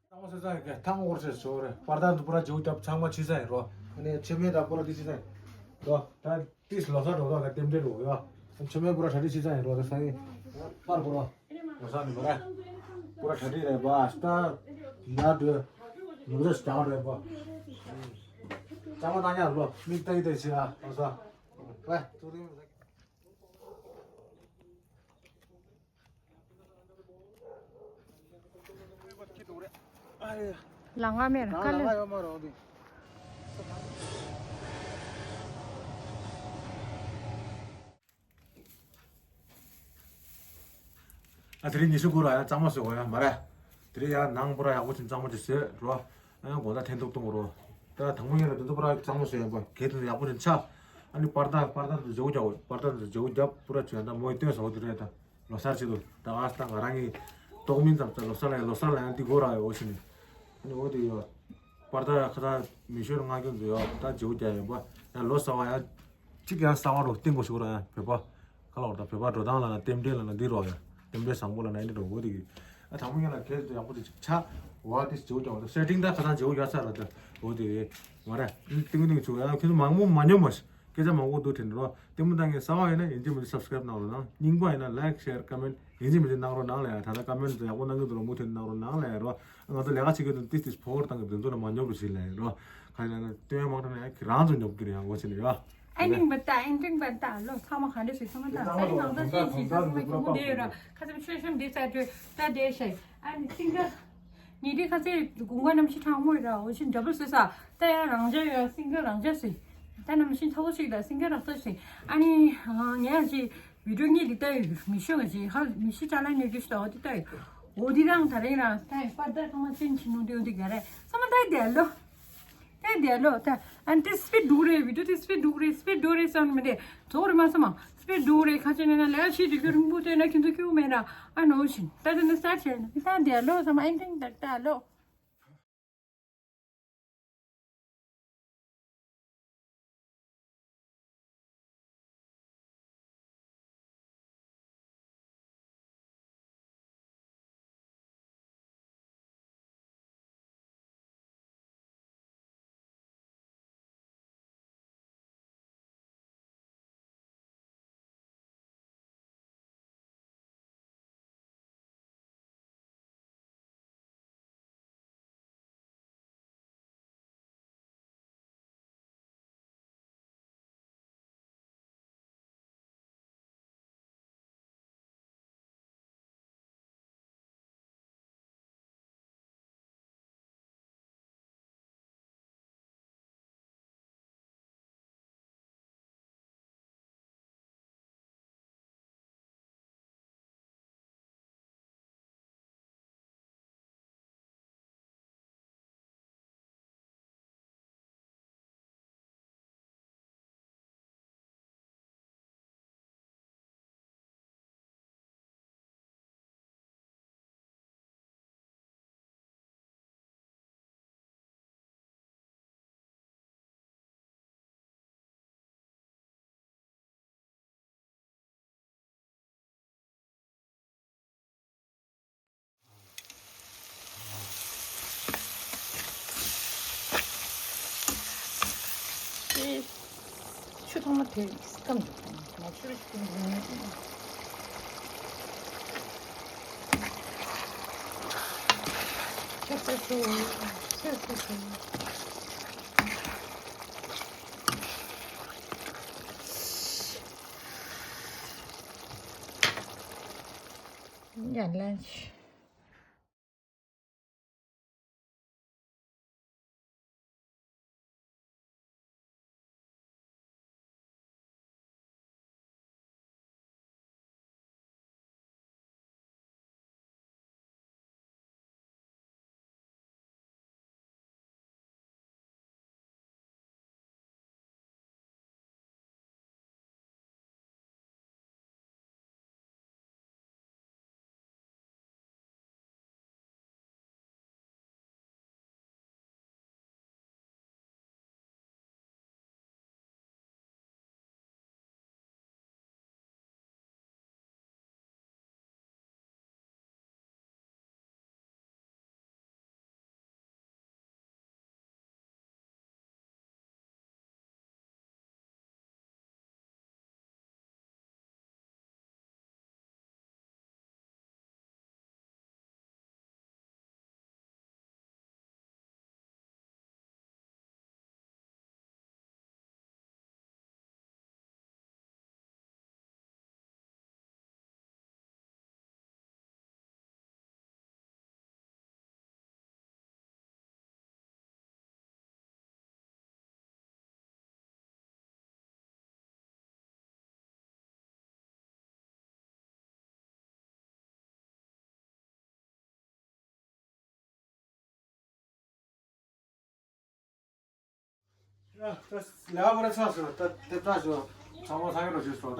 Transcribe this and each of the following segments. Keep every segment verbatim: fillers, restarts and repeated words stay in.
ཐང་འོར་ཆེ་ཟ་གི་ཐང་འོར་ཆེ་ཟོ་རེ་པར་ཐང་དུ་པུ་ར་ཇོ་རྒྱབ་ཚང་མ་ཆི་ས་ཡིན་རོ། ཨ་ནི་ཆེ་མེད་ད་པུ་ར་ཏི་ཆི་ས་ཡིན་རོ། ད་ཏིས་ལོ་ས་འགྲོ་ད་ག་ཏེམ་ཏེ་འགྲོ་ཡོ། ཆེ་མེད་པུ་ར་ད་ཏི་ཆི་ས་ཡིན་རོ། ད་ས་ཡིན་པར་པུ་ར་ལོ་ས་ནི་པུ་ར་པུ་ར་ད་ཏི་རེ་པ་ཨ་སྟ་ཡ་འགྲོ་ནུ་རེ་སྐྱང་རེ་པ། ཅང་མ་ན་ཉ་རོ་མིག་ཏ་ཡི་ཏ་ཆི་ཨ་ལོ་ས། ཝེ་ཏུ་རིང་། ལ་ང་མེར་ཁ་ལེ། ཨ་དེ་རིང་ཉི་ཤུ་དགུ་ར་ཡ་གཙང་མ་བཟོས་གོ་ཡ་མ་རེད། དེ་རིང་ཡ་ནང་པུ་ར་ཡག་པོ་ཅིག་གཙང་མ་ཅིག་བཟོས་རོ། ཨ་ཡང་གོ་ད་འཐེན་ཐུག་གཏོང་རོ། ད་དང་པོ་ཡིན་ལ་དེ་ཚོ་པུ་ར་གཙང་མ་བཟོས་ཡ་པ་གལ་དེ་ཡག་པོ་ཅིག་ཆགས། ཨ་ནི་པར་ད་པར་ད་དུ་བརྗེ་བོ་རྒྱབ་པར་ད་དུ་བརྗེ་བོ་རྒྱབ་པུ་ར་བྱོས་ད་མོའི་སྟོན་ཟོག་དེ་རེད་ད། ལོ་གསར་ཆེད་དུ་ད་ཨ་སྟ་ང་རང་གི་ཏོག་མིན་ཙམ་ཙམ་ལོ་གསར་ལ་ཡང་ལོ་གསར་ལ་ཡང་འདི་དགོས་ར་ཡོད་ཕྱིན་ནས། ཨ་ནི་འོ་དེ་ཡོད། པར་ད་ཁ་ད་མི་ཤོར་ང་སྐྱོན་དུ་ཡོད་ད་བརྗེ་བོ་རྒྱག་ཡོད་པ་ཡང་ལོ་གསར་བ་ཡང་གཅིག་ཡང་གསར་བ་རོ་བསྟན་དགོས་ཞུ་ར་ཡང་བོད་པ་ཁ་ལོ་ད་བོད་པ་འགྲོ་སྟངས་ལ་ན་རྟེན་འབྲེལ་ལ་ན་འདི་རོ་ཡང་རྟེན་འབྲེལ་བཟང་པོ་ལ་ན་ཨ་ནི་རོ་འོ་དེ་གི་ཨ་དང་པོ་ཡང་ལ་གལ་དུ་ཡག་པོ་དེ་ཆགས་འོ་དེ་བརྗེ་བོ་རྒྱག་འོ་ད་སེ་ཊིང་ད་ཁ་ད་བརྗེ་བོ་རྒྱག་ཚར་ར་ད་འོ་དེ་མ་ར་ཏིང་ཏིང་ཚུ་ཡང་ཁྱོད་ཚོ་མང་པོ་མ་ཉོ་མ་ཤི། སྐད་ཆ་མང་པོ་འདུག་དྲན་རོ། ལྟད་མོ་ལྟ་མཁན་གསར་པ་ཡིན་ན་ཡིན་གཅིག་མིན་གཅིག་སབ་སི་ཀ་རེབ་གནང་རོགས་གནང་། རྙིང་པ་ཡིན་ན་ལའིཀ་ཤེར་ཀོ་མེན་ཡིན་གཅིག་མིན་གཅིག་གནང་རོགས་གནང་ལ་ཡ། ད་ལྟ་ཀོ་མེན་ཡག་པོ་གནང་གི་འདུག་ལ་མུ་མཐུད་གནང་རོགས་གནང་ལ་ཡ་རོ། ང་ཚོ་ལས་ཀ་བྱེད་ཀྱི་འདུག་ཏིས་ཏིས་ཕོ་བོར་བཏང་གི་འདུག་ཚོ་ལ་མ་ཉོབ་རུ་ཞིག་ལ་ཡ་རོ། ག་ལ་ན་སྟོན་མང་དྲགས་ན་ཡ་ཁྱེད་རང་ཚོ་ཉོབ་ཀྱི་རེད་ཡ་ངོ་ཤེས་ནས་ཡ། ཨ་ནིང་མ་ལྟ་ཨིན་ཏིང་མ་ལྟ་ལོ་ཚང་མ་ག་འདྲ་ཞིག་ཚང་མ་ལྟ་ས་ཡིན་ནང་ལྟ་ཤེས་ཀྱི་ཚང་མ་ཁྱོད་མོ་འདི་ཡོད་ར་ཁ་ཚམ་ཆོས་གཤམ་འདི་ས་དྲོད་ལྟ་བསྡད་ཤག་ཨ་ནི་སིང་ག་ཉི་ཟླའི་ཁ་ཚེ་དགུན་ཁ་གནམ་གཤིས་གྲང་མོ་ཡོད་ར་འོ་ཆེན་འདྲ་པོ་བཟོས་ས་ད་ཡང་རང་འཇགས་ཡོད་སིང་ག་རང་འཇགས་བཟོས་ད་གནམ་གཤིས་ཚ་བོ་ཞིག་ལ་སིང་ག་རང་འཇགས་བཟོས་ཨ་ནི་ངས་ཅི་བི་ཌིའོ་གཉིས་འདི་ལྟ་ཡོད་མི་ཤོད་ང་ཅི་ཧ་མི་ཤི་ཅ་ལག་ཉོ་རྒྱུ་ཞིག་ད་འོ་འདི་ལྟ་ཡོད་འོ་འདི་རང་ད་རིང་རང་ད་ཡོད་པར་ད་ཚང་མ་ཅན་ཆི་ནུ་འདི་འོ་འདི་ག་རེ་ཚང་མ་ལྟ་ཡོད་དེ་ལོ། ཏེ་དེ་ལོ་ཏེ་ཨན་ཏེ་སྤིཌ་འགྲོ་རེད། བི་ཌིའོ་ཏེ་སྤིཌ་འགྲོ་རེད། སྤིཌ་འགྲོ་རེད་བསམ་མི་དེ་ཚོགས་རེད་མ་བསམ་མ། སྤིཌ་འགྲོ་རེད། ཁ་ཆེ་ནས་ན་ལས་ཤི་དུས་རྒྱུ་རིང་པོ་ཏེ་ན་ཁྱོད་ཚོ་སྐྱོ་མེད་ན་ཨ་ནོ་བཞིན་ཏ་ཏེ་ན་ས་ཆེ་ན་ཏ་དེ་ལོ་བསམ་མ་ཨན་ཏེ་ཏ་ཏ་ལོ། ཆུ་ཐོག་མ་དེ་སྐམ་འདུག་ང་ཆུ་རེ་ཆུ་རེ་ཆུ་རེ་ཆུ་རེ། Yeah, lunch. ལས་ཀ་པར་ཚར་སོང་། ད་དེབ་ཚར་སོང་། ཚང་མ་ཚང་གི་རོ་ཞིག་སོང་། ད་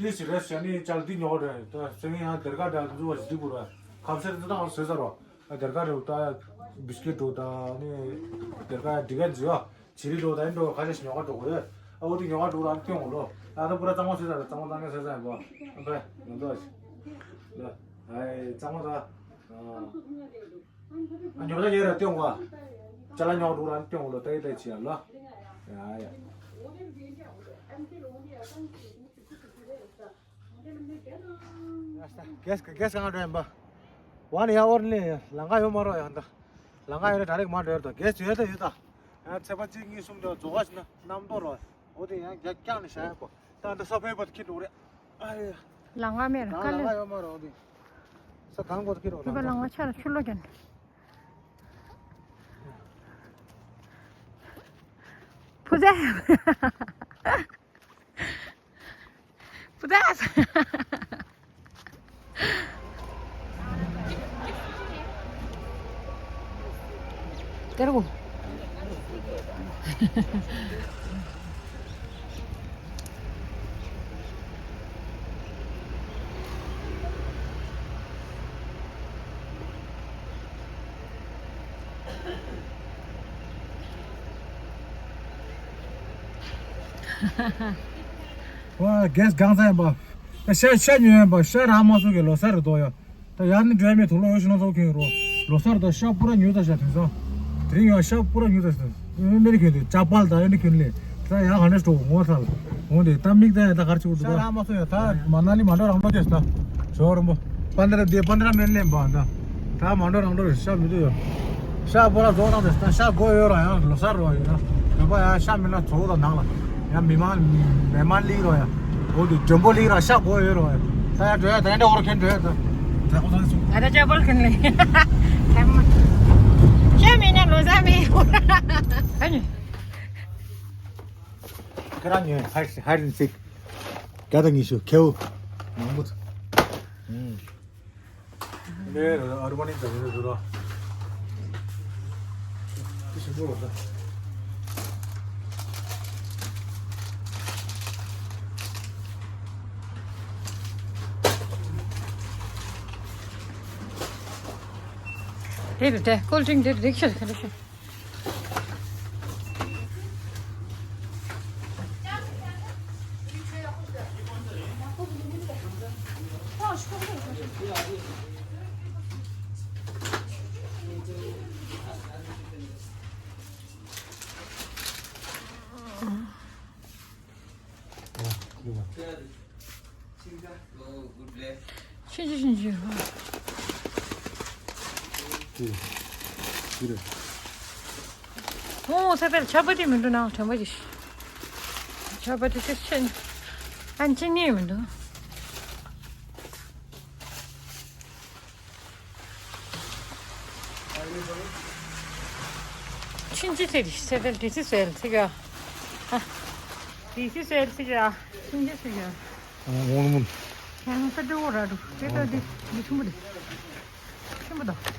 དེ་ཞིག་རེད་ཟེར་ནས་ཅག་འདི་ཉོ་རེད། ད་སེང་ཡང་སྡེར་ཁ་འདྲ་འཛུལ་བ་ཞིག་འདི་དགོས་ར། ཁ་ཤས་འདི་དང་བཟོས་ཚར་རོ། ད་སྡེར་ཁ་རེད། ད་བིས་ཀིཊ་འགྲོ། ད་ནི་སྡེར་ཁ་འདི་ག་འཛུལ་བ། བྱི་རིལ་འགྲོ། ད་ཡིན་འགྲོ། ཁ་ཤས་ཉོ་ག་འགྲོ་དགོས་རེད། ཨ་འོ་དེ་ཉོ་ག་འགྲོ་ར་སྟོན་དགོས་ལོ། ཨ་ད་པུ་ར་གཙང་མ་བཟོས་ཚར་ར། གཙང་མ་གཙང་ངེ་བཟོས་ཚར་ར། ཨ་ཕ་ཡོང་ཐོག་ཞིག་ལ། ཨ་གཙང་མ་ད། ཨ། ཨ་ཉོ་ད་ཉོ་ར་སྟོན་གོ། ཅ་ལག་ཉོ་འགྲོ་ར་སྟོན་གོ་ལོ། ཏེ་ཏེ་ཅི་ཡ་ལོ། ཡ་ཡ། གེས་གེས་གང་འགྲོ་ཡིན་པ། ཝ་ནི་ཡ་ཨོར་ནི་ལང་ཀ་ཡོད་མ་རོ་ཡ། ད་ལང་ཀ་ཡོད་ན་ད་རེག་མ་འགྲོ་ཡ། ད་གེས་ཡོད་ད་ཡོད་ད། ཡང་ཚེས་པ་གཅིག་གཉིས་གསུམ་དུ་རྫོགས་པ་ཞིག་ན་གནམ་ཐོ་རོ། འོ་དེ་ཡང་རྒྱ་རྐྱང་ནས་བཞག་ཡ་གོ། ད་འདི་ས་ཕོའི་བར་དུ་ཁྱེར་འགྲོ་རེད། ཨ་ཡ། ལང་ཀ་མེད་ལ་ད་ཀ་ལ། ལང་ཀ་ཡོད་མ་རེད། འོ་དེ་ས་གང་གོ་ཁྱེར་འགྲོ། ད་ལང་ཀ་ལང་ཀ་ཆ་ལ་ཆུ་ལོ་ཀྱང་། བུ་ཚ། བུ་ཚ། དེར་གོ། ཝ་གེས་གང་ཚ་ཡིན་པ། ཤ་ཤ་ཉོས་ཡིན་པ། ཤ་རག་མ་སོང་གི་ལོ་གསར་རེད་དོ་ཡ། ད་ཡར་ནི་འགྲོ་ཡ་མེད། དུག་ལོག་འོ་ཞིག་ལོ་ཚོགས་ཁེངས་རོ། ལོ་གསར་ད་ཤ་པུ་ར་ཉོས་ད་ཤ། དེང་སང་དེ་རིང་ཡང་ཤ་པུ་ར་ཉོས་ད་ཤ། ཨེ་མེ་རི་ཁེན་དུ་ཅ་པལ་ད་ཨེ་ནི་ཁེན་ལེ། ད་ཡང་ཧ་ནེ་སྤྲོ་ངོ་ཐལ། འོ་དེ་ད་མིག་ད་ཡ་ད་གར་ཆུ་དུ་ཤ་ད། རག་མ་སོང་ཡ། ད་མ་ན་ལི་མ་འགྲོ་རང་འགྲོ་ཅེས་ད། ཞོ་རོམ་པོ། པན་དྲ་དེ་པན་དྲ་མེན་ལེན་པ་ད། ད་མ་འགྲོ་རང་འགྲོ་རེད། ཤ་མི་འདུག་ཡ། ཤ་པུ་ར་རྫོགས་ད་དེ་ད། ཤ་དགོས་ཡོད་ར་ཡང་ལོ་གསར་རོ་ཡིན་ན། ཡོད་པ་ཡ། ཤ་མི་ན་ཚོགས་ད་ནང་ལ། ཡང་མི་མང་མེ་མང་ལིག་རོ་ཡ། འོ་དེ་འགྲོན་པོ་ལིག་ར་ཤ་དགོས་ཡོད་རོ་ཡ། ད་ཡ་འགྲོ་ཡ། ད་ཡ་འདྲ་འོ་ར་ཁེན་འགྲོ་ཡ་ད། ད་ཨོ་ཐང་སུ། ཨ་ད་ཅ་པལ་ཁེན་ལེ། ཁེན་མ། ཤ་མི་ན་ལོ་གསར་མི། ཨ་ནི། ཁ་ར་ཉོས། ཧར་ཧར་ནི་སིག་བརྒྱ་དང་ཉི་ཤུ་ཁེའུ་མང་པོ་ཚ། ཨུམ། ལེ་ཨར་བ་ནི་ད་ཡོད་ར། དེ་ཞིག་འགྲོ་བ་ད། དེ་རུ་དེ་ཀོལ་ཌི་རིང་དེ་རིག་ཤར་ག་རེ་ཤར། ཤིན་ཅི་ཤིན་ཅི། ཨོ་ས་པེལ་ཆ་པ་ཏི་མི་འདུག་ན། ཆ་པ་ཏི། ཆ་པ་ཏི་ཏི་ཤིན། ཨན་ཅི་ནི་མི་འདུག་ཕྱིན་ཅི་ཐེ་རི་སེ་ཕེལ་ཏི་སི་སེལ་ཚིག་ཡ། ཨ། ཏི་སི་སེལ་ཚིག་ཡ། ཕྱིན་ཅི་ཚིག་ཡ། ཨོ་ནི་མོ། ཁྱེད་ས་འདྲ་བོ་ར་འདུག་དེ་ལྟ་དེ་མི་ཆུང་པོ་རེད། ཆུང་པོ་དང་།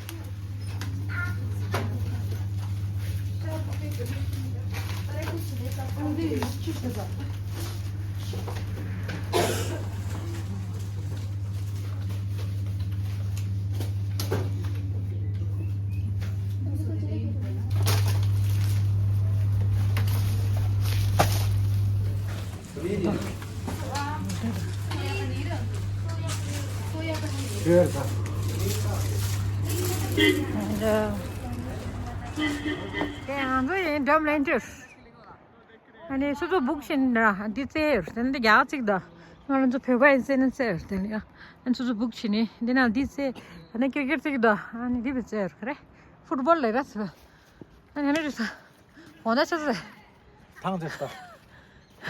དེ་ང་ཚོ་ཡིན་འགྲམ་ལན་ཅིར། ཨ་ནི་སོ་སོ་སྦུག་བྱས་ནས་འདི་རྩེ་ཡོད། དེ་ནི་རྒྱ་གར་ཚིག་ད། ང་རང་ཚོ་བོད་པ་ཡིན་ཟེར་ན་རྩེ་ཡོད། དེ་ནི་ཨ་ནི་སོ་སོ་སྦུག་བྱས་ནས་འདི་ན་འདི་རྩེ། ཨ་ནི་ཀིར་ཀིར་ཚིག་ད། ཨ་ནི་འདི་བི་རྩེ་ཡོད་ག་རེ། ཕུཊ་བོལ་ལས་ར་ཚེ། ཨ་ནི་ཨ་ནི་རེད་ས། གོང་ད་ཆ་ཚེ། ཐང་ཆེ་ས།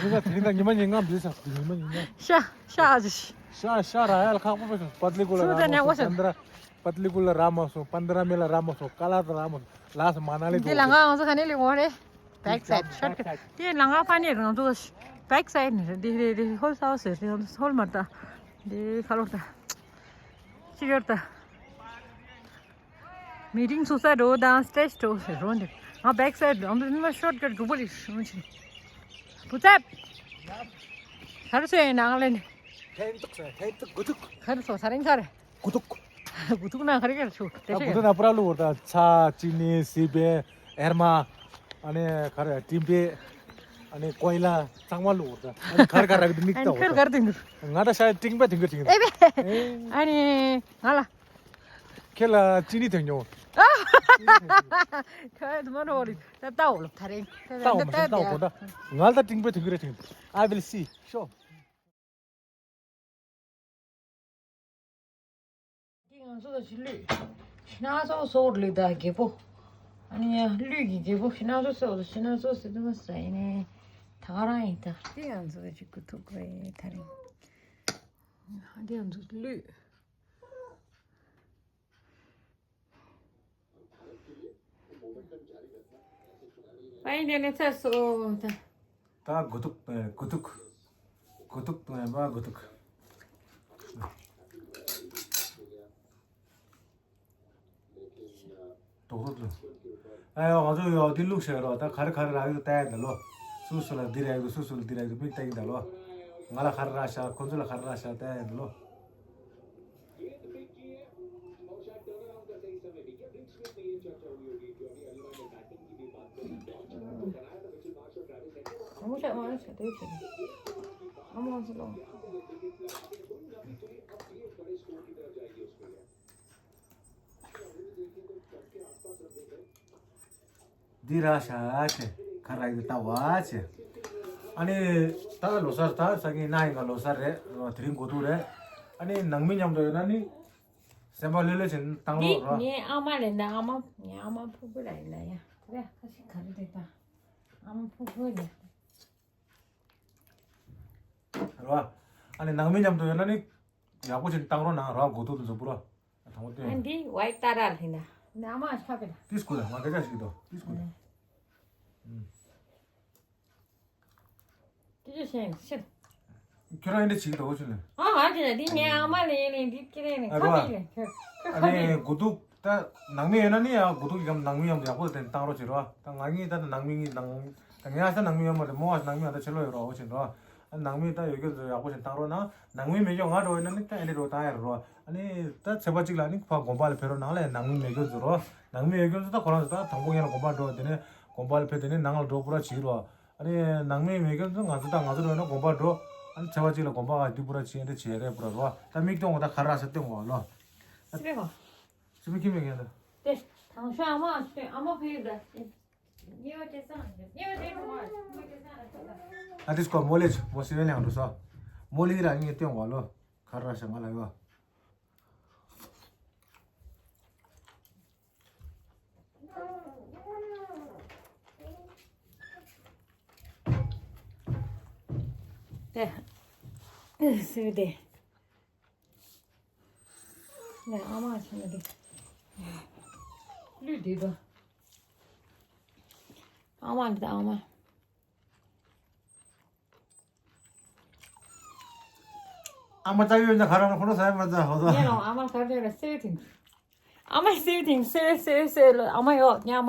ཉི་མ་དེ་རིང་ད་ཉི་མ་ཉིན་ངམ་འདི་ས་ཉི་མ་ཉིན་ངམ། ཤ་ཤ་ཨ་ཅི། ཤ་ཤ་ར་ཡ་ལ་ཁག་པོ་པོ་ཞིག་པ་ཏ་ལི་ཀུ་ལ་ར་མ་སོང་། པན་དྲ། པ་ཏ་ལི་ཀུ་ལ་ར་མ་སོང་། པན་དྲ་མེ་ལ་ར་མ་སོང་། ཀ་ལ་ད་ར་མ་སོང་། ལ་ས་མ་ན་ལི། འདི་ལ་ང་ང་ཚོ་ཁ་ནས་ལི་འོ་རེད། བེག་སའིད་ཤོར་ཀ་ཊ། དེ་ལ་ང་ཕ་ནས་རང་ཚོ་བེག་སའིད་ནས་རེད། འདི་རེད་རེད། ཧོལ་ས་ཧོ་སེ་རེད། ཧོལ་མར་ད། འདི་ཁ་ལོ་ད། ཅི་ཡོད་ད། མི་ཊིང་ཚུགས་ས་འགྲོ་དང་སི་ཊེ་ཇི་འགྲོ་ཟེར་རོ་འདི། ང་བེག་སའིཌ་ཨམ་རི་ན་ཤོར་ཀཊ་དགུ་པོ་ལི་ཤོང་ཆེ། བུ་ཚབ། ག་རེ་ཟེར་ཡིན་ནང་ལེན། ཐེན་ཏུག་ཟེར་ཐེན་ཏུག་དགུ་ཐུག་ག་རེ་ཟེར་ས་རིང་ག་རེ། དགུ་ཐུག་དགུ་ཐུག་ན་ག་རེ་ག་རེ་ཆུ་དེ་ད་དགུ་ཤེས། ཐུག་ན་པུ་ར་བླུགས་བར་ད་ཚྭ་ཅི་ནི་སི་པན་ཨེར་མ། ཨ་ནི་ག་རེ་ཏིམ་པེ། ཨ་ནི་ཀོའི་ལ་ཚང་མ་བླུགས་བར་ད་ཨ་ནི་ག་རེ་ག་རེ་མིག་ཨ་ནི་ལྟ་ཁྱོད་ག་རེ་འདུག་ང་ད་ཤ་ཏིང་པེ་དེང་གི་ཏིང་ཨེ་བེ། ཨ་ནི་ང་ལ། ཁྱེད་ལ་ཅི་ནི་ཐོན་མྱོང་། ཁྱོད་མ་རོ་ལི་ད་ལྟ་འོ་ལ་ད་རེང་ད་ལྟ་ལྟ་ལྟ་འོ་གོ་ད། ང་ལ་ད་ཏིང་པེ་དེང་གི་རེ་ཐོན། I will see. Sure. འདི་ང་ཚོ་ད་ཅི་ལུས། ཤི་ན་ཚོ་སོར་ལུས་ད་རྒྱལ་པོ། ཨ་ནི་ཡ་ལུས་ཀྱི་རྒྱལ་པོ་ཤི་ན་ཚོ་སོར་ཤི་ན་ཚོ་སི་དུ་མ་ས་ཡིན་ནས་ད་ག་རང་ཡིན་ད། འདི་ང་ཚོ་ད་ཅི་གུ་ཐུག་རེད་ད་རིང་། འདི་ང་ཚོ་ལུས། པའི་འདི་ནས་ཚར་སོང་ད། ད་དགུ་ཐུག་དགུ་ཐུག་དགུ་ཐུག་དང་ཡན་པ་དགུ་ཐུག་དོག་རོ་དུ། ཨ་ཡོ་ང་ཚོ་ཡོ་འདི་བླུགས་བྱས་རོ་ད་ག་རེ་ག་རེ་རག་ཡོད་ལྟ་ཡ་འདི་ལོ། སུ་སུ་ལ་འདི་རག་གི་སུ་སུ་ལ་འདི་རག་གི་མིག་ལྟ་གི་འདི་ལོ། ང་ལ་ག་རེ་རག་ཤག་ཁོ་ཚོ་ལ་ག་རེ་རག་ཤག་ལྟ་ཡ་འདི་ལོ། འདི་ར་ཤ་ཆེ་ཁ་ར་ཡི་ལྟ་བ་ཆེ། ཨ་ནི་ད་ལོ་གསར་ད་ས་གི་ན་ཡིན་ག་ལོ་གསར་རེད་རོ། དེ་རིང་གོ་ཐུག་རེད། ཨ་ནི་ནང་མི་མཉམ་དུ་ཡོད་ན་ནི་སེམས་པ་ལྷོད་ལྷོད་བྱས་བཏང་འདི་རོགས་རོ། ངའི་ཨ་མ་ལས་ན་ཨ་མ་ངའི་ཨ་མ་ཕྲུ་གུ་ལ་ཡིན་ན་ཡ་དེ་ར་ཁ་ཤས་ག་རེ་རེད་ད། ཨ་མ་ཕྲུ་གུ་ལ་རོ། ཨ་ནི་ནང་མི་མཉམ་དུ་ཡོད་ན་ནི་ཡག་པོ་བྱས་བཏང་རོགས་གནང་རོགས། གོ་ཐུག་ཏུ་འཛུགས་པོ་རོ། དང་པོ་ཨ་སྟོན། འདི་ཝའི་ཏཱ་ར་ལ་ཡིན་ན་ཨ་མ་ཆགས་པས་ན། ཏིས་ཀུ་ལ་ང་སྐད་ཆ་ཞིག་དོ་ཏིས་ཀུ་ལ། ཨ། ཨུམ། དེ་ཅི་ཤེས་ཤེས། ཁྱོད་རང་ཡིན་དེ་ཞིག་དོ་ཆུ་ལ། ཨ་ཨ་ཅི་ན་འདི་ངའི་ཨ་མ་ལ་ཡིན་ནི་འདི་ཁྱེད་རེད་ནི་ཨ་ཁ་རོ། མི་ལ་ཁྱོད་ཁྱོད་ཨ་ཁ་མི་ནི་ལ། གོ་ཐུག་ད་ནང་མི་ཡོད་ན་ནི་ཡང་གོ་ཐུག་གི་གམ་ནང་མི་ཡང་ཡག་པོ་དེ་བཏང་རོགས་བྱེད་རོགས། ད་ང་གཉིས་ད་ནང་མི་གཉིས་ནང་ད་ངའི་ཨ་ས་ནང་མི་ཡོད་མ་རེད་མོ་ཨ་ས་ནང་མི་ཡང་ད་ཕྱི་ལོགས་ཡོད་རོགས་བྱེད་རོགས། ཨ་ནང་མི་ད་ཡོད་རྒྱུ་ཚོ་ཡག་པོ་བྱེད་བཏང་རོགས་གནང་། ནང་མི་མེད་རྒྱུ་ང་འགྲོ་ཡོད་ན་ནི་ད་ཨེ་འདྲ་འགྲོ་བཏང་ཡ་རེད་རོགས། ཨ་ནི་ད་ཚེས་པ་གཅིག་ལ་ནི་ཕར་དགོན་པ་ལ་ཕེབས་རོགས་གནང་ལས། ནང་མི་མེད་རྒྱུ་ཚོ་རོགས། ནང་མི་ཡོད་རྒྱུ་ཚོ་ད་ཁོ་རང་ཚོ་ད་དང་པོ་ངེད་ལ་དགོན་པ་འགྲོ། དེ་ནས་དགོན་པ་ལ་ཕེབས། དེ་ནས་ནང་ལ་འགྲོ་པུ་ར་བྱེད་རོགས། ཨ་ནི་ནང་མི་མེད་མཁན་ཚོ་ང་ཚོ་དང་ང་ཚོ་འགྲོ་ན་དགོན་པ་འགྲོ། ཨ་ནི་ཚེས་པ་གཅིག་ལ་དགོན་པ་ག་དུས་པུ་ར་ཕྱིན་ཏེ་བྱེད་རེད་པུ་ར་རོ། ད་མིག་སྟོན་གོ་ད་ག་ར་ས་སྟོན་གོ་ལོ། སི་པེ་གོ། སི་པེ་ཁྱི་མེད་མཁན་ད། དེ་དང་ཤོག་ཨ་མ་སྟོན་ཨ་མ་ཕེབས་ད། ཉེ་བ་དེ་སང་ཉེ་བ་དེ་རུ་མ་ཉེ་བ་དེ་སང་ཨ་དེ་སྐོར་མོ་ལེ་མོ་སི་ཝེ་ལེང་འགྲོ་སོ། མོ་ལེ་ར་ངས་སྟོན་གོ་ལོ། ག་ར་ས་ང་ལ་ཡོ། དེ། སུ་དེ། ནས་ཨ་མ་ཆེ་ན་དེ། ལུས་དེ་དོ། ཨ་མ་འདི་ཨ་མ། ཨ་མ་ལྟ་ཡོད་ན་ཁ་རང་ཁོ་རང་ས་ཡ་མ་ལྟ་ཧོ་ད། ངས་ལོ་ཨ་མ་ག་རེ་ལ་སེ་ཐིང་། ཨ་མ་སེ་ཐིང་སེ་སེ་སེ་ལ་ཨ་མ་ཡོད་ཉ་མ། ཨ་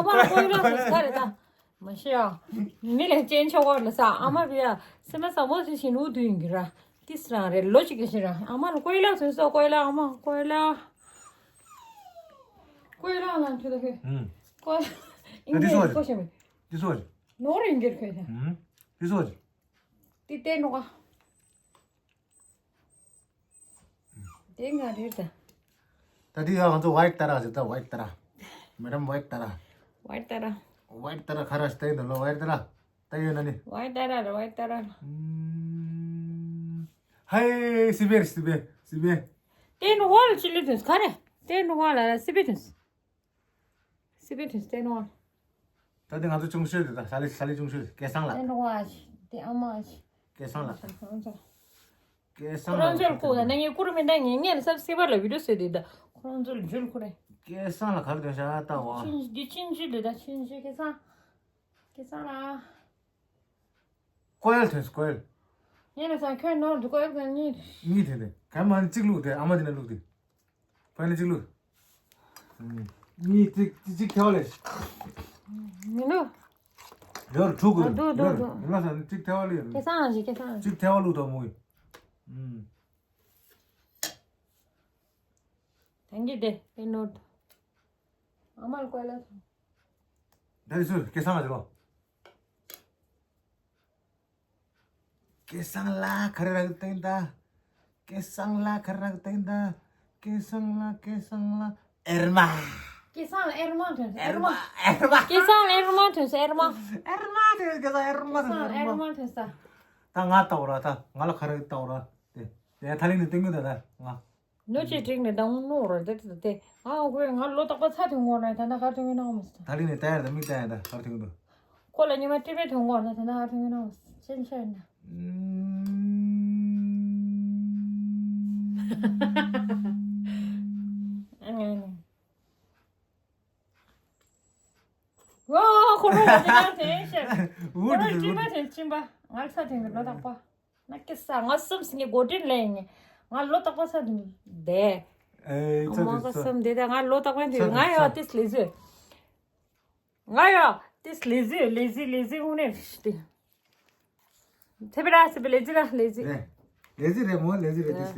མ་ཀོ་ཡ་ལ་ཁ་རེ་ད། མ་ཤི་ཡ། མི་ལ་ཅན་ཆོག་གོ་ལ་ས་ཨ་མ་བི་ཡ་སེ་མ་ས་མོ་ཞིག་ཞིག་ནུ་དུ་ཡིན་གི་ར། ཏིས་རང་རེ་ལོ་ཅིག་གི་ཞིག་ར་ཨ་མ་ལ་ཀོ་ཡ་ལ་ཚོན་སོ་ཀོ་ཡ་ལ་ཨ་མ་ཀོ་ཡ་ལ། ཀོ་ཡ་ལ་ལ་ཐུ་ད་ཧེ། ཀོ་ཡ་ལ། ཨིན་ཇི་ཀོ་ཤ་མི། ཏིས་ཧོ། ནོར་ཡིན་གི་ར་ཁོ་ཡ། ཏིས་ཧོ། ཏི་ཏེ་ནོ་ཨ། དེ་ང་རེད་ད། ད་དེ་ཡང་ང་ཚོ་ཝའིཊ་ཏཱ་ར་ཟེར་ད་ཝའིཊ་ཏཱ་ར། མེ་ཌམ་ཝའིཊ་ཏཱ་ར། ཝའིཊ་ཏཱ་ར། ཝའིཊ་ཏཱ་ར་ཁ་ར་ཞིག་ད་ཡིན་ད་ལོ་ཝའིཊ་ཏཱ་ར། ད་ཡོད་ན་ནི། ཝའིཊ་ཏཱ་ར་ར་ཝའིཊ་ཏཱ་ར་ར། ཧེ་སི་བེར་སི་བེ་སི་བེ། དེ་ནི་ཝ་ལ་ཅི་ལི་དུས་ཁ་རེ། དེ་ནི་ཝ་ལ་ར་སི་བེ་དུས། སི་པི་ཐུན་སྟེ་ནོ། ད་དེ་ང་ཚོ་ཆུང་ཤོས་དེ་ད་ས་ལེ་ས་ལེ་ཆུང་ཤོས་སྐལ་བཟང་ལགས། སྟེ་ནོ་བ་ཞིག་དེ་ཨ་མ་ཞིག་སྐལ་བཟང་ལགས། ཁོ་རང་ཚོ། སྐལ་བཟང་ཁོ་རང་ཚོར་ལགས་ཁུག་ད་ནས་ངས་ཀུ་རུ་མི་འདང་ངས་ངས་ལ་སབ་སི་ཀ་རའེབ་ལ་བི་ཌི་ཡོ་བཟོས་དེ་ད་ཁོ་རང་ཚོར་འཇུལ་ཁུ་རེ། སྐལ་བཟང་ལགས་ག་རེ་དོན་ཤ་ལྟ་བ། ཆིན་འདི་ཆིན་ཞུ་དེ་ད་ཆིན་ཞུ་སྐལ་བཟང་། སྐལ་བཟང་ལགས། ཀོ་ཡལ་ཐོན་སོང་ཀོ་ཡལ། ངས་ལ་ས་ཁྱོད་ནོར་འདུག་ཀོ་ཡལ་གང་གཉིས། གཉིས་ཐོན་ཏེ་ག་མ་ནི་གཅིག་བླུགས་ཏེ་ཨ་མ་དེ་ན་བླུགས་ཏེ། ཕ་ནི་གཅིག་བླུགས། གཉིས་གཅིག་གཅིག་ཐལ་བ་ལས། མི་འདུག་ཡོར་ཕྲུ་གུ། ཨ་འདུག་འདུག་ཡོར་འདུག་ཡོར་ལ་ས་གཅིག་ཐལ་བ་ལས། སྐལ་བཟང་ཞིག་སྐལ་བཟང་ཞིག་གཅིག་ཐལ་བ་ལུག་དང་མོ་ཡི། ཨུམ། Thank you དེ་ཨེ་ནོར། ཨ་མ་ལ་ཀོ་ལ་སོང་། ད་རེས་སུ་སྐལ་བཟང་ལ་ཟེར་རོ། སྐལ་བཟང་ལ་ག་རེ་རག་བཏང་ད། སྐལ་བཟང་ལ་ག་རེ་རག་བཏང་ད། སྐལ་བཟང་ལ་སྐལ་བཟང་ལ། ཨེར་མ། སྐལ་བཟང་ལ་ཨེར་མ་ཐོན་ས་ཨེར་མ། ཨེར་མ། སྐལ་བཟང་ལ་ཨེར་མ་ཐོན་ས་ཨེར་མ། ཨེར་མ་ཐོན་ས་སྐལ་བཟང་ཨེར་མ་ཐོན་ས་ཨེར་མ། ཨེར་མ་ཐོན་ས། ད་ང་ལྟ་བུ་ར་ད་ང་ལ་ག་རེ་ལྟ་བུ་ར། དེ་དེ་ཐ་ལིང་ནས་སྟོན་གྱི་འདུག་ད་ང་། ནུ་ཅི་ཀྲིག་ནས་དང་ནོ་ར་དེ་དེ་དེ་ཨ་འོ་གོས་ང་ལོ་རྟག་པ་ཚ་དུས་ངོ་ན་ད་ན་ག་དུས་ཡིན་ནའང་མི་སྲིད། ད་ལིང་ནས་ལྟ་ཡར་ད་མི་ལྟ་ཡར་ད་ག་དུས་འདུག་ཁོ་ལ་ཉི་མ་ཀྲི་པའི་དུས་ངོ་ན་ད་ན་ག་དུས་ཡིན་ནའང་མི་སྲིད་ཅན་ཆ་ཡིན་ན། ཨ་ངས་ནི། ཝ་ཁོ་རང་ལ་དེ་ཡང་དེ་ཤེས། ཁོ་རང་ཀྲི་པ་དེ་ཕྱིན་པ་ང་ཚ་དེ་ལོ་རྟག་པ། ན་སྐལ་བཟང་ང་གསུམ་ཟིན་གྱི་འགོ་འདྲེན་ལས་ངས་ང་ལོ་རྟག་པ་ཚ་དུས་བསྡད། ཨེ་ཨ་མ་ཚ་དུས་ཚ། གསུམ་བསྡད་ད་ང་ལོ་རྟག་པ་དུས་ཚ་ང་ཡོད་ཚ། དེ་ལས་ཟོས། ང་ཡོད་དེ་ལས་ཟོས་ལས་ཟོས་ལས་ཟོས་དངོས་གནས་དེ། ཚེ་བི་ར་ཚེ་བི་ལས་ཟོས་ར་ལས་ཟོས། རེད། ལས་ཟོས་རེད་མོ་ལས་ཟོས་རེད་དེ་ལས་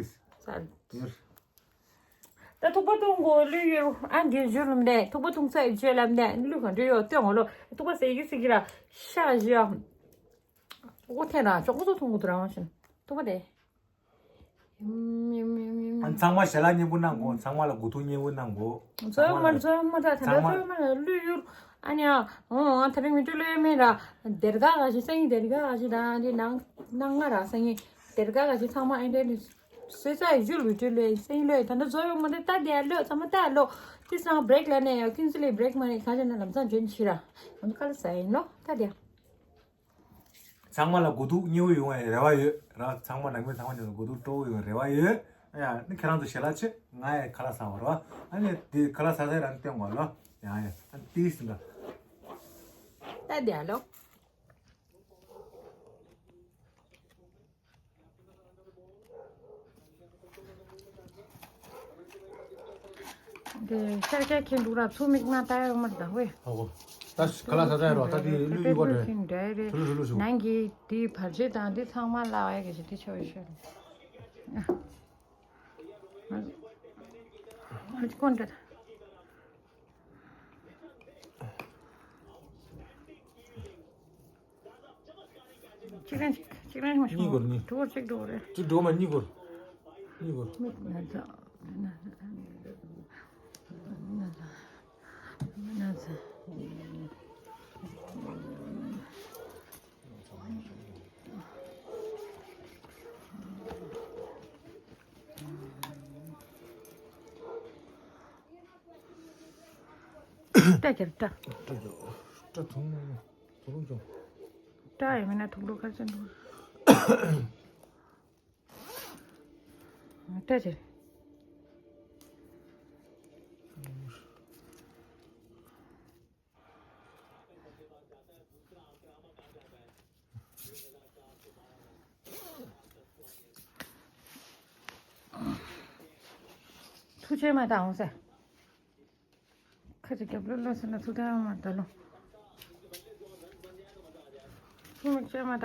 ཟོས། ཡོད། ད་ཐུག་པ་འཐུང་དགོས་ལུས་ཡོད་ཨ་འདིར་བརྗོད་ལམ་ནས་ཐུག་པ་འཐུང་ཚར་བརྗོད་ལམ་ནས་ལུས་གང་འདྲ་ཡོད་སྟོན་འོ་ལོ་ཐུག་པ་ཟེར་གི་ཟེར་གི་ར་ཤ་བཞི་ཨ། ཨོ་ཐེ་ན་ཅོག་ཙོ་འཐུང་གི་འདུག་རང་བཞིན་ཐུག་པ་དེ། ཨ་ཚང་མ་ཞལ་ལག་མཉེས་པོ་གནང་དགོས། ཚང་མ་ལ་དགུ་ཐུག་མཉེས་པོ་གནང་དགོས། ཚང་མ་ལ་ཚང་མ་ད་ཚང་མ་ལ་ལུས་ཡོད་ཨ་ནི་ཨ། ཨོ་ང་ད་རིང་མི་འགྲོ་ལོས་མེད་ར། སྡེར་ཁ་ག་ཞིག་སང་ཉིན་སྡེར་ཁ་ག་ཞིག་དང་འདི་ནང་ནང་ང་ར་སང་ཉིན་སྡེར་ཁ་ག་ཞིག་ཚང་མ་ཨེ་འདྲ་ནི། སོས་ཚ་ཡི་ཇུ་ལུས་ཏུ་ལོས་སེང་ལོས་ད་ནི་ཛོ་ཡོ་མོ་འདི་ལྟ་དེ་ལོས་ཚང་མ་ལྟ་ལོ། དེ་སང་བྷི་རེག་ལ་ནས་ཡོ་ཀིན་ཙི་ལི་བྷི་རེག་མ་རེད་གང་བྱས་ན་ལམ་སང་འཇོན་ཆི་ར། ང་ཚོ་ཁ་ལ་ཟ་ཡིན་ལོ་ལྟ་དེ། ཚང་མ་ལ་དགུ་ཐུག་མཉེས་པོ་ཡོང་བའི་རེ་བ་ཡོད་ར། ཚང་མ་ནང་མི་ཚང་མ་ནས་དགུ་ཐུག་སྤྲོ་བོ་ཡོང་བའི་རེ་བ་ཡོད། ཡ་ནི་ཁྱེད་རང་ཚོ་ཞལ་ལག་ཆེ་ང་ཡ་ཁ་ལག་ཟ་བ་ར། ཨ་ནི་དེ་ཁ་ལག་ཟ་ཟ་རང་སྟོན་དགོས་ལོ། ཡ་ཡ་ཨ་ཏིས་འདྲ། ལྟ་དེ་ལོ། འདི་ཤར་རྒྱག་མཁན་འདུག་ར་ཚུགས་མིག་མ་ལྟ་ཡོད་མ་ད་ཧོས། ཧོ་ཧོ། ད་ཁ་ལག་ཟ་ད་ཡོད་རོ་ད་དེ་ལུས་ཡོད་པ་རེད། ཐུ་ལུ་ཐུ་ལུ་ཞུ། ནང་གི་དེ་བར་ཆད་དང་དེ་ཚང་མ་བརླག་ཡ་གི་ཞིག་དེ་ཆོག་ཡོད་ཤོད། ཨ་ཅི་ཀོན་ཏེ། གཅིག་རང་གཅིག་རང་མ་གཉིས་སྐོར་གཉིས། དུ་བ་གཅིག་འགྲོ་རེད། གཅིག་འགྲོ་མ་གཉིས་སྐོར། གཉིས་སྐོར། མིག་ན་ཚ། ན་ཚ། ཏ་ཀྱར་ཏ། ཏ་ཀྱར་ཏ་ཐུང་ཐུང་ཅོ། ཏ་ཡ་མེད་ན་ཐུག་ལོ་ཁ་ཅན་ཏུ། ཏ་ཀྱར། ཐུགས་རྗེ་མ་ད་འོང་ཟེར། ཁ་ཅིག་རྒྱབ་ལོ་ལོ་ཟེར་ན་ཐུགས་རྗེ་མ་ད་ལོ། ཐུགས་རྗེ་མ་ད།